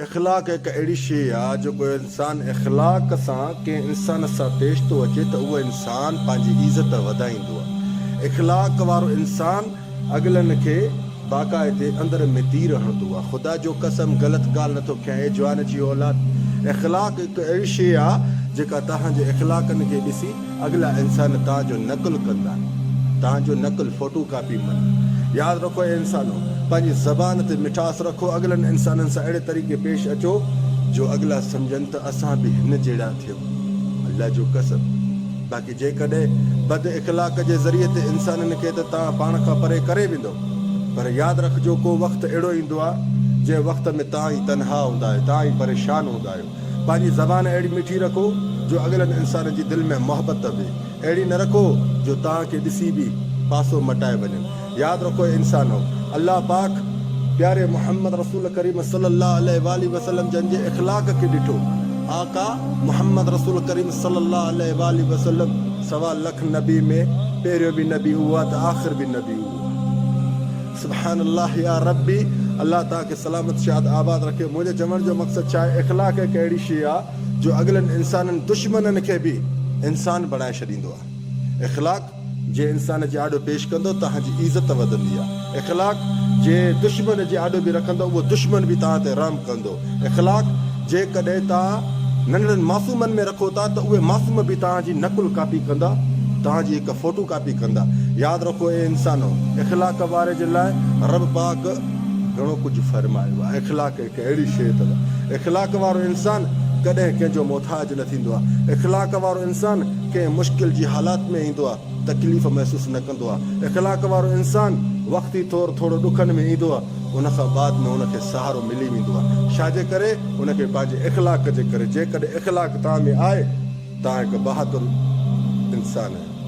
اخلاق هڪ اهڙي شيء آ جو ڪو انسان اخلاق سان ڪنهن انسان سان پيش ٿو اچي ته اهو انسان پنهنجي عزت وڌائيندو آ. اخلاق وارو انسان اڳلن کي باقاعدي اندر ۾ تير هڻندو آ. خدا جو قسم غلط ڳالهه نٿو ڪيان اي جوان جي اولاد! اخلاق هڪ اهڙي شيء آ جيڪا توهان جي اخلاقن کي ڏسي اڳلا انسان توهان جو نقل ڪندا، توهان جو نقل فوٽو ڪاپي من. ياد رکو اي انسانو! پنهنجي زبان تي مٺاس رکو، اڳلن انسانن سان اهڙي طريقي پيش اچو جو اڳلا سمجهن ته اسان به هن جهڙا ٿيون. الله جو قسم! باقي جيڪڏهن بد اخلاق جي ذريعي تي انسانن کي ته توهان پاڻ کان پري ڪري ويندؤ پر ياد رکجو ڪو وقت اهڙو ايندو آهي جنهن وقت ۾ توهان ئي تنها هوندا آهيو، توهان ئي پريشان هوندا آهيو. پنهنجي زبان اهڙي مٺي رکو جو اڳلن انسانن جي دل ۾ محبت به اهڙي نه رکو جو توهان کي ڏسي به پاسو مٽائي وڃن. ياد رکو اي انسانو! الله پاڪ پياري محمد رسول ڪريم صلي الله عليه واٰله وسلم جن جي اخلاق کي ڏٺو. آقا محمد رسول ڪريم صلي الله عليه واٰله وسلم سوا لک نبي ۾ پهريون به نبي اهو آهي ته آخر به نبي اهو آهي. سبحان الله يا ربي الله توهان کي سلامت شاد آباد رکي منهنجي چوڻ جو مقصد ڇا آهي اخلاق هڪ اهڙي شي آ جو اڳلن انسانن دشمنن کي به انسان بڻائي ڇڏيندو آ اخلاق جي انسان جي آڏو پيش ڪندو توهان جي عزت وڌندي آ اخلاق جي دشمن جي آڏو به رکندو اهو دشمن به توهان تي رحم ڪندو اخلاق جيڪڏهن توهان ننڍڙن معصومن ۾ رکو ٿا ته اهي معصوم به توهان جي نقل ڪاپي ڪندا، توهان جي هڪ فوٽو ڪاپي ڪندا. ياد رکو اي انسانو! اخلاق واري جي لاء رب پاڪ گهڻو ڪجهه فرمايو آهي. اخلاق هڪ اهڙي شيء اٿو. اخلاق وارو انسان ڪڏهن ڪنهن جو محتاج نه ٿيندو آهي. اخلاق وارو انسان ڪنهن مشڪل جي حالات ۾ ايندو آهي تڪليف محسوس نه ڪندو آهي. اخلاق وارو انسان وقتي طور ٿورو ڏکن ۾ ايندو آهي. ان کان بعد ۾ ان کي سهارو ملي ويندو آهي. ڇا جي ڪري؟ ان کي پنهنجي اخلاق جي ڪري. جيڪڏهن اخلاق توهان ۾ آهي، توهان هڪ بهادر انسان آهيو.